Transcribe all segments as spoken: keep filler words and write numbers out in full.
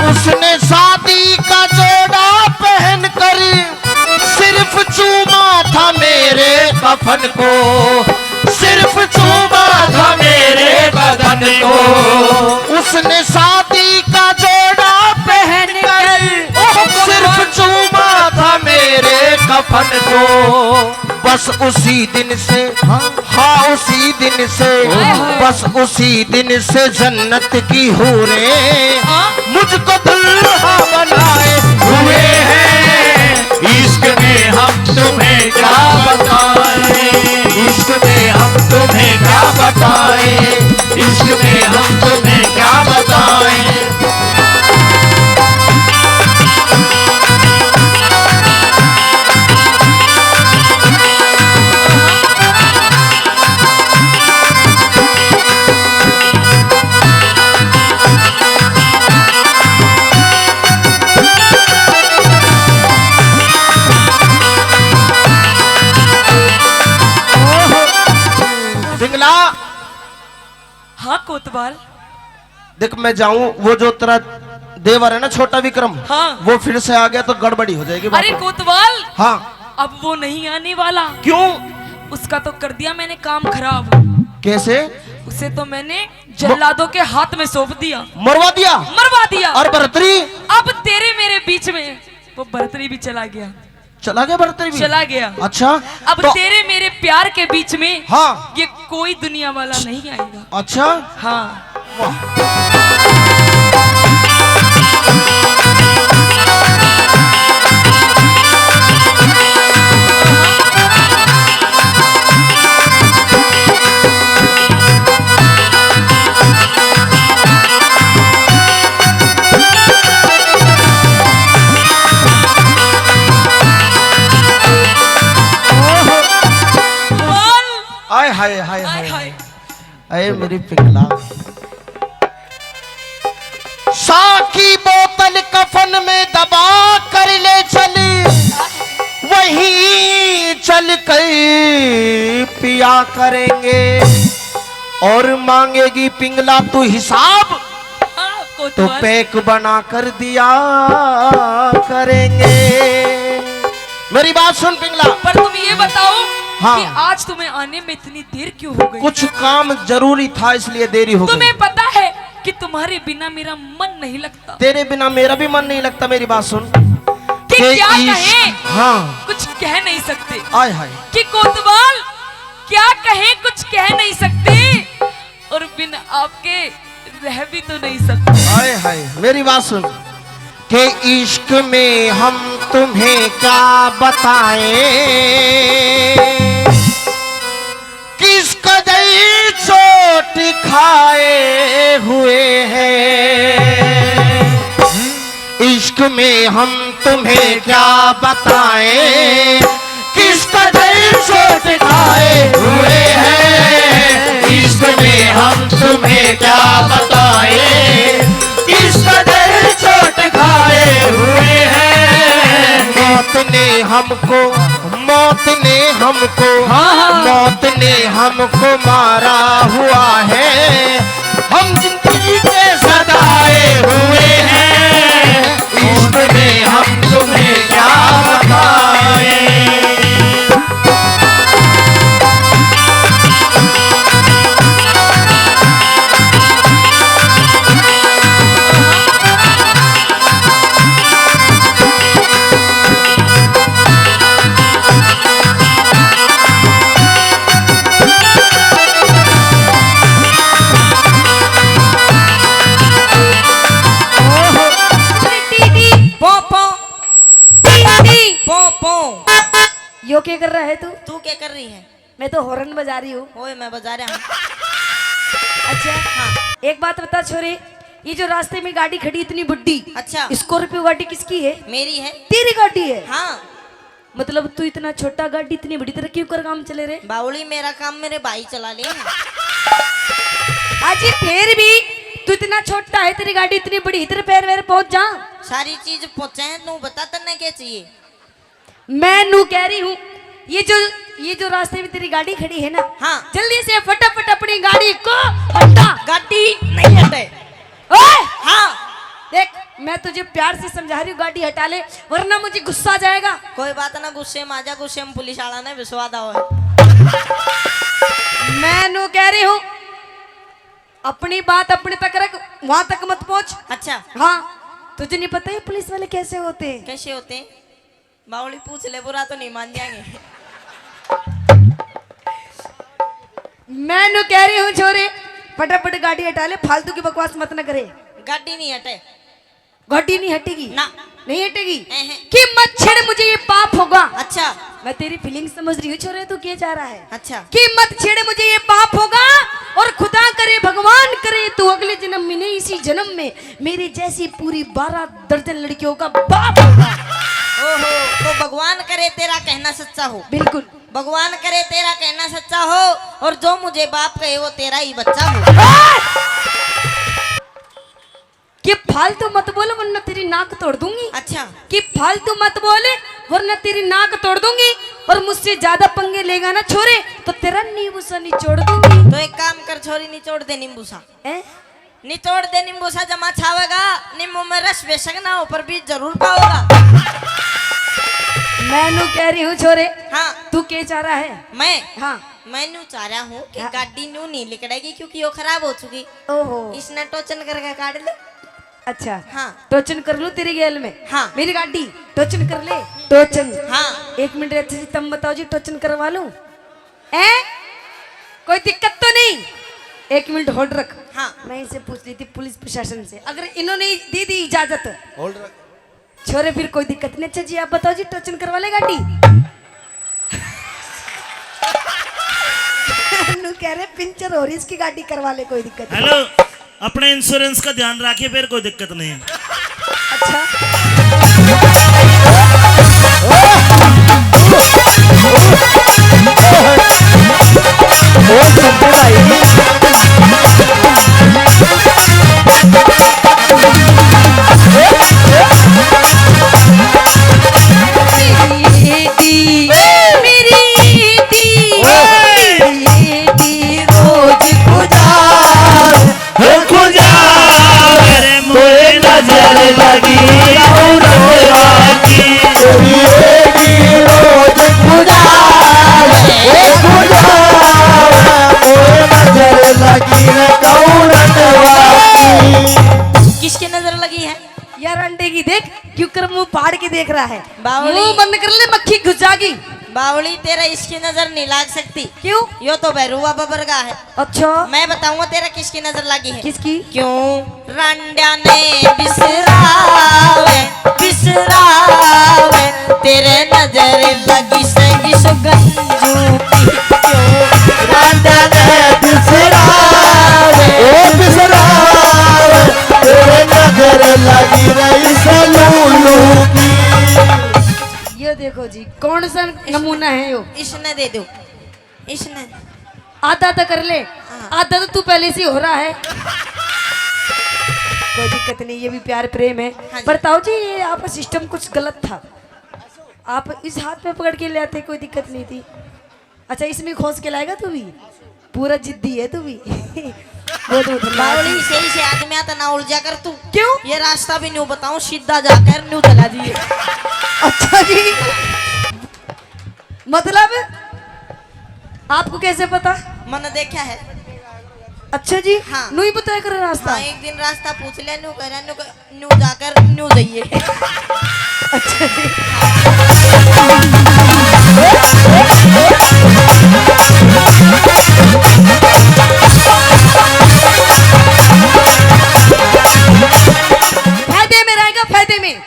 उसने शादी का जोड़ा पहनकर सिर्फ चूमा था मेरे कफन को, सिर्फ चूमा था मेरे बदन को। उसने शादी का जोड़ा पहनकर सिर्फ चूमा था मेरे कफन को। बस उसी दिन से, हाँ, हाँ, उसी दिन से, हाय, हाय। बस उसी दिन से जन्नत की हूरें, हाँ। मुझको दुल्हा बनाए हुए हैं। इश्क में हम तुम्हें क्या बताएं, इश्क में हम तुम्हें क्या बताएं, इश्क में हम तुम्हें क्या बताएं। पिंगला। हाँ कोतवाल। देख, मैं जाऊं, वो जो तेरा देवर है ना, छोटा विक्रम, हाँ। वो फिर से आ गया तो गड़बड़ी हो जाएगी बात। अरे कोतवाल, हाँ। अब वो नहीं आने वाला। क्यों? उसका तो कर दिया मैंने काम खराब। कैसे? उसे तो मैंने जल्लादों के हाथ में सौंप दिया। मरवा दिया? मरवा दिया। और भरतरी? अब तेरे मेरे बीच में वो भरतरी भी चला गया। चला गया भरतरी भी? चला गया। अच्छा, अब तो तेरे मेरे प्यार के बीच में, हाँ। ये कोई दुनिया वाला नहीं आएगा। अच्छा। हाँ। वाह। आय हाय, हाय, हाय, हाय। अरे मेरी पिंगला, सा की बोतल कफन में दबा कर ले चली, वहीं चल कर पिया करेंगे। और मांगेगी पिंगला तू हिसाब, हाँ, तो कोतवाल। पैक बना कर दिया करेंगे। मेरी बात सुन पिंगला। पर तुम ये बताओ, हाँ। कि आज तुम्हें आने में इतनी देर क्यों हो गई? कुछ काम जरूरी था, इसलिए देरी हो गई। तुम्हें पता है कि तुम्हारे बिना मेरा मन नहीं लगता। तेरे बिना मेरा भी मन नहीं लगता। मेरी बात सुन। कि क्या कहें? हाँ। कुछ कह नहीं सकते। आय हाय। कि कोतवाल, क्या कहें, कुछ कह नहीं सकते। और बिन आपके रह भी तो नहीं सकते। हाय हाय, मेरी बात सुन। के इश्क में हम तुम्हें क्या बताएं, किस कदर चोट खाए हुए हैं। इश्क में हम तुम्हें क्या बताएं, किस कदर चोट खाए हुए हैं। इश्क में हम तुम्हें क्या बताएं, किस कदर चोट खाए हुए हैं। मौत ने हमको, मौत ने हमको, हाँ, हाँ। मौत ने हमको मारा हुआ है। हम जिंदगी के सताए हुए हैं। इश्क में हम तुम्हें क्या बताएं। टी टी, पो, पो। टी टी, पो, पो। यो क्या कर रहा है तू? तू क्या कर रही है? मैं तो हॉर्न बजा रही हूँ। ओए, मैं बजा रहा हूँ। अच्छा, हाँ। एक बात बता छोरे, ये जो रास्ते में गाड़ी खड़ी इतनी बड्डी, अच्छा। स्कॉर्पियो गाड़ी किसकी है? मेरी है। तेरी गाड़ी है? हाँ। मतलब तू इतना छोटा गाड़ी इतनी बड़ी तरह क्यों कर काम चले रे? बावली, मेरा काम मेरे भाई चला ले। अजी फिर भी तू इतना छोटा है, तेरी गाड़ी इतनी बड़ी, इधर पैर वैर पहुंच जा। सारी चीज पहुंचे हैं, तू बता तन्ने क्या चाहिए? मैं नू कह रही हूँ, ये जो, ये जो रास्ते में तेरी गाड़ी खड़ी है ना, हाँ। जल्दी से फटाफट अपनी गाड़ी को हटा। गाड़ी नहीं हटे। ओए! हाँ। देख, मैं तुझे प्यार से समझा रही हूँ, गाड़ी हटा ले, वरना मुझे गुस्सा आ जाएगा। कोई बात ना, गुस्से में आ जा, गुस्से में पुलिस वाला ने विश्वास हो। मैं नू कह रही हूँ, अपनी बात अपने तक रख, वहां तक मत पहुंच। अच्छा। हाँ, तुझे नहीं पता है पुलिस वाले कैसे होते हैं? कैसे होते हैं? बावली पूछ ले, बुरा तो नहीं मान जाएंगे। मैं नू कह रही हूँ छोरे, फटाफट गाड़ी हटा ले, फालतू की बकवास मत न करे। गाड़ी नहीं हटे। गाड़ी नहीं हटेगी? ना। नहीं हटेगी? हैं, हैं। कि मत छेड़ मुझे, ये पाप होगा। अच्छा। मैं तेरी फीलिंग समझ रही हूँ छोरे, तू क्या चाह रहा है? अच्छा। कि मत छेड़ मुझे, ये पाप होगा, और खुदा करे, भगवान करे, तू अगले जन्म में नहीं, इसी जन्म में मेरी जैसी पूरी बारह दर्जन लड़कियों का बाप होगा। ओहो, तो भगवान करे तेरा कहना सच्चा हो। बिल्कुल। भगवान करे तेरा कहना सच्चा हो, और जो मुझे बाप कहे वो तेरा ही बच्चा हो। कि फालतू मत बोल, वरना तेरी नाक तोड़ दूंगी। अच्छा। कि फालतू मत बोल, वरना तेरी नाक तोड़ दूंगी। और मुझसे ज्यादा पंगे लेगा ना छोरे, तो तेरा नींबू सा निचोड़ दूंगी। तो एक काम कर छोरी, निचोड़ दे नींबू सा। हैं? निचोड़ दे नींबू सा, जमा छावेगा। नींबू में रस बेशक ना हो, पर बीज जरूर पाओगा। मैं नू कह रही हूँ छोरे। हाँ। तू के चाह रहा है? मैं? हाँ। मैं नू चाह रहा हूँ कि हाँ। गाड़ी नू नहीं लिकड़ेगी, क्योंकि वो खराब हो चुकी। ओहो। इसने टोचन करके काट ले। अच्छा। हाँ। टोचन कर लूँ तेरी गैल में? हाँ। मेरी गाड़ी टोचन कर ले। टोचन। हाँ। एक मिनट, अच्छी सी तम बताओ जी, टोचन करवा लूँ? हैं? कोई दिक्कत तो नहीं? एक मिनट होल्ड रख। हाँ। मैं इनसे पूछ ली थी पुलिस प्रशासन से, अगर इन्होंने दे दी इजाजत। होल्ड रख। छोरे, फिर कोई दिक्कत नहीं। अच्छा जी, आप बताओ जी, टोचन करवा ले गाड़ी? नू कह रहे, पंचर हो रही इसकी गाड़ी, करवा ले, कोई दिक्कत नहीं। हेलो, अपने इंश्योरेंस का ध्यान रखिए, फिर कोई दिक्कत नहीं। अच्छा। ओ संजय भाई। मेरी दी, मेरी दी, रोज खुदा, खुदा, अरे मोरे नजर लगी औरत की। रोज खुदा, खुदा, मोरे नजर लगी औरत की। किसकी नजर लगी है? यार अंडे की देख, क्यों कर मुंह फाड़ के देख रहा है? बावली। मुंह बंद कर ले, मक्खी घुस जाएगी। बावली, तेरा इसकी नजर नहीं लाग सकती। क्यों? यो तो भैरू बाबा बरगा है। अच्छा। मैं बताऊंगा तेरा किसकी नजर लगी है। किसकी? क्यों? रांडा ने बिसरावे, बिसरावे, तेरे नजर लगी से इस गंजू की। क्यों? रांडा ने बिसरावे, ओ बिसरावे, तेरे नजर लगी रही से लूलू की। ये देखो जी, कौन सा नमूना है यो? इसने दे दो, इसने। आधा तो कर ले। हाँ। आधा तो तू पहले से ही हो रहा है। कोई दिक्कत नहीं, ये भी प्यार प्रेम है। हाँ जी। पर ताऊ जी, ये आपका सिस्टम कुछ गलत था। आप इस हाथ में पकड़ के ले आते, कोई दिक्कत नहीं थी। अच्छा, इसमें खोस के लाएगा तू भी? पूरा जिद्दी है तू भी। बहुत बहुत धन्यवाद। बावली, सही से आदमी आता ना उलझा कर तू। क्यों? ये रास्ता भी न्यू बताऊं, सीधा जाकर न्यू चला जाइए। अच्छा जी, मतलब आपको कैसे पता? मैंने देखा है। अच्छा जी, हाँ। न्यू ही बताया करो रास्ता। हाँ, एक दिन रास्ता पूछ लिया, न्यू कह रहा, न्यू कह न्यू जाकर न्यू जाइए। अच्छा जी। फायदे में रहेगा, फायदे में।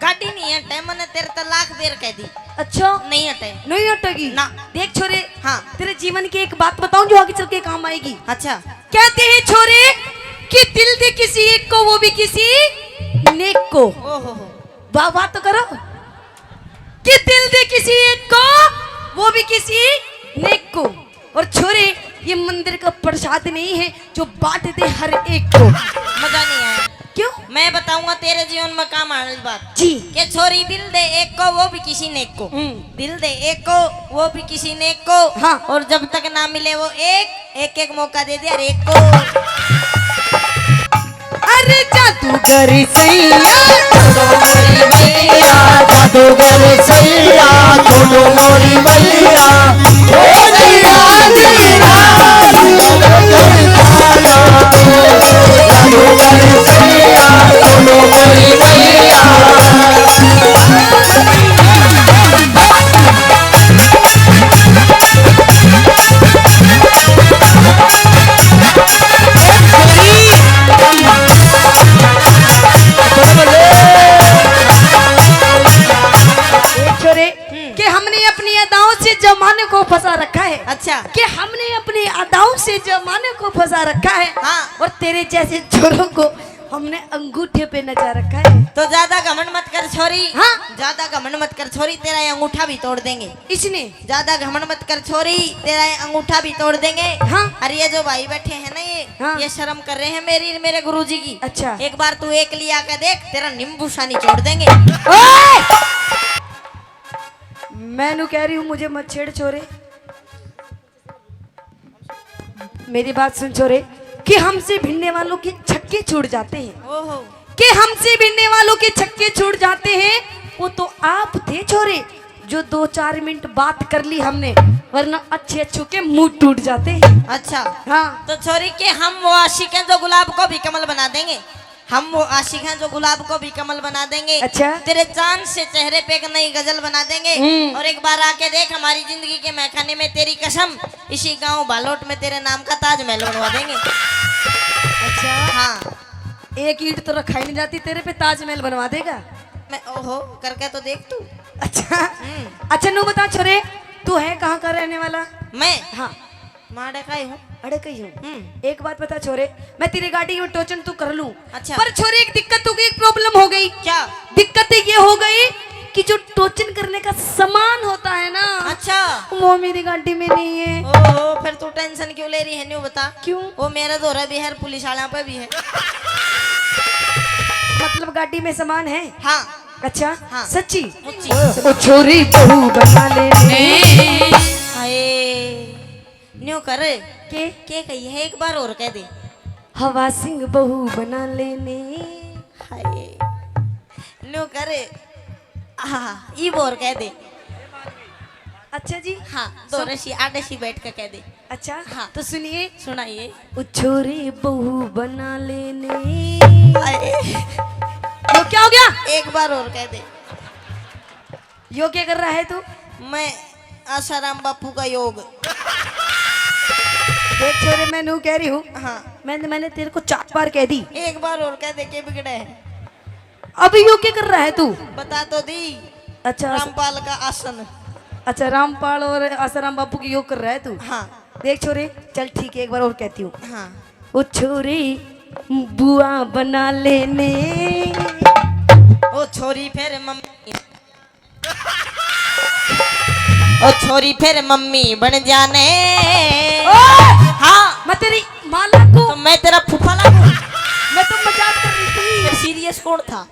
गाड़ी नहीं हटे, मैंने तेरे तो लाख बेर कह दी। अच्छा। नहीं हटे। नहीं हटेगी? ना। देख छोरे, हाँ। तेरे जीवन की एक बात बताऊं जो आगे चल के काम आएगी। अच्छा। कहते हैं छोरे कि दिल दे किसी एक को, वो भी किसी नेक को। ओहो हो। वाह, वाह तो करो। कि दिल दे किसी एक को, वो भी किसी नेक को। और छोरे, ये मंदिर का प्रसाद नहीं है जो बांट दे हर एक को। मजा नहीं आया। क्यों? मैं बताऊंगा तेरे जीवन में काम आने वाली बात। जी। कि छोरी दिल दे एक को, वो भी किसी नेक को। हम्म। दिल दे एक को, वो भी किसी नेक को। हाँ। और जब तक ना मिले वो एक, एक एक मौका दे दे हर एक को। अरे जादूगर सैया, छोड़ो मोरी मैया, जादूगर सैया, छोड़ो मोरी मैया। ओ मैया, जादूगर सैया, छोड़ो मोरी मैया। ए छोरे, हम्म। कि हमने अपनी अदाओं से जमाने को फंसा रखा है। अच्छा। कि हमने अपनी अदाओं से जमाने को फंसा रखा है। हाँ। और तेरे जैसे छोरों को हमने अंगूठे पे नचा रखा है। तो ज्यादा घमंड मत कर छोरी। हाँ। ज्यादा घमंड मत कर छोरी, तेरा ये अंगूठा भी तोड़ देंगे। इसने? ज्यादा घमंड मत कर छोरी, तेरा ये अंगूठा भी तोड़ देंगे। हाँ। और ये जो भाई बैठे हैं ना, ये, हाँ। ये शर्म कर रहे हैं मेरी, मेरे गुरुजी की। अच्छा। एक बार तू एक लिया के देख, तेरा नींबू सानी छोड़ देंगे। ओए! मैं नू कह रही हूँ, मुझे मत छेड़ छोरे। मेरी बात सुन छोरे, कि हमसे भिड़ने वालों के छक्के छूट जाते हैं। ओहो। कि हमसे भिड़ने वालों के छक्के छूट जाते हैं, वो तो आप थे छोरे, जो दो चार मिनट बात कर ली हमने, वरना अच्छे अच्छों के मुंह टूट जाते हैं। अच्छा। हाँ। तो छोरी के हम वो आशिक हैं जो गुलाब को भी कमल बना देंगे। हम वो आशिक हैं जो गुलाब को भी कमल बना देंगे। अच्छा। तेरे चांद से चेहरे पे एक नई गजल बना देंगे। हम्म। और एक बार आके देख हमारी जिंदगी के मैखाने में, तेरी कसम, इसी गांव बालोट में तेरे नाम का ताजमहल बनवा देंगे। अच्छा। हाँ। एक ईंट तो रखा ही नहीं जाती, तेरे पे ताजमहल बनवा देगा। मैं, ओहो, करके तो देख तू। अच्छा। हम्म। अच्छा, नू बता छोरे, तू है कहाँ का रहने वाला? मैं? हाँ। माड़े का ही हूँ। अड़े कही हूँ। हम्म। एक बात बता छोरे, मैं तेरी गाड़ी में टोचन तो कर लूँ। अच्छा। पर छोरे, एक दिक्कत हो गई, एक प्रॉब्लम हो गई। क्या? दिक्कत ये हो गई कि जो टोचन करने का सामान होता है ना, अच्छा। वो मेरी गाड़ी में नहीं है। ओहो, फिर तू टेंशन क्यों ले रही है, न्यू बता। क्यों? वो मेरे धोरे भी है, पुलिस वाला पे भी है। मतलब गाड़ी में सामान है? हाँ। अच्छा, हाँ। सच्ची? मुच्ची। ओ छोरी बहू बना ले। हाय। न्यू कर। के? के कही है, एक बार और कह दे। हवा सिंह बहू बना लेने। हाय। न्यू कर। हाँ, इब और कह दे। अच्छा जी। हाँ, दो सुन। रशी, आठ रशी बैठ के कह दे। अच्छा, हाँ। तो सुनिए। सुनाइए। ओ छोरी बहू बना लेने। अरे। तो क्या हो गया? एक बार और कह दे। यो क्या कर रहा है तू? मैं आसाराम बापू का योग। देख छोरे, मैं नू कह रही हूँ। हाँ। मैंने, मैंने तेरे को चार बार कह दी। एक बार और कह दे, के बिगड़े है? अब यो क्या कर रहा है तू? बता तो दी। अच्छा, रामपाल का आसन। अच्छा, रामपाल और आसाराम बापू की योग कर रहा है तू? हाँ। देख छोरे, चल ठीक है, एक बार और कहती हूँ। हाँ। ओ छोरी, बुआ बना लेने। ओ छोरी, फिर मम्मी। ओ छोरी, फिर मम्मी बन जाने। ओ! हाँ। मैं तेरी माँ लागू। तो मैं तेरा फूफा लागू। मैं तो मजाक कर रही थी। फिर सीरियस कौन था?